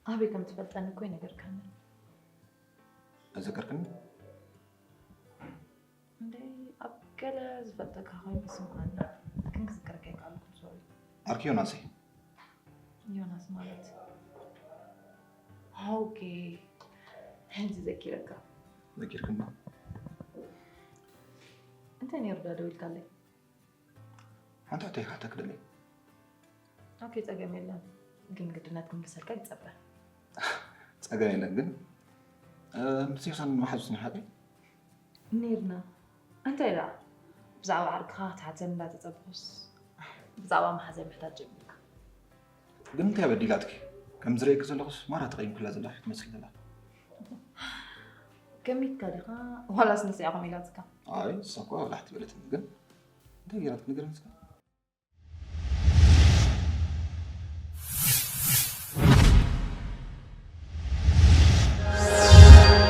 ኣበይ ከም ትፈልጠኒ እኮ ይነገርካኒ። ኣዘከርክኒ? እንደ ኣብ ገለ ዝፈልጠካ ኮይኑ ይስምዓኒ፣ ግን ክዝክረካ ይከኣልኩ። ሶሪ። ኣርኪ ዮናስ እየ። ዮናስ ማለት? ኦኬ፣ ሕጂ ዘኪረካ። ዘኪርክኒ? እንታይ ነይሩ ዳ ደዊልካለይ? ሓንቲ ሕቶ ይሓተክ ደለይ። ኦኬ፣ ጸገም የለን፣ ግን ግድነት ክምልሰልካ ይጸበ። ጸገም የለን፣ ግን ምስ ዮሳን መሓዙ ስኒሓቀይ ነይርና። እንታይ ደኣ ብዛዕባ ዓርክኻ ክትሓተን እንዳተጸበኹስ ብዛዕባ መሓዘይ ምሕታት ጀሚርካ? ግን እንታይ በዲላትኪ? ከም ዝርእየኪ ዘለኹስ ማራ ተቐይምክላ ዘለኺ ትመስሊ ዘላ። ከሚትካ ዲኻ ዋላስ ንስያ ኮም ኢላትካ? ኣይ እሳ እኳ ብላሕቲ በለትኒ፣ ግን እንታይ ገይራትኪ ንገርኒ እስከ?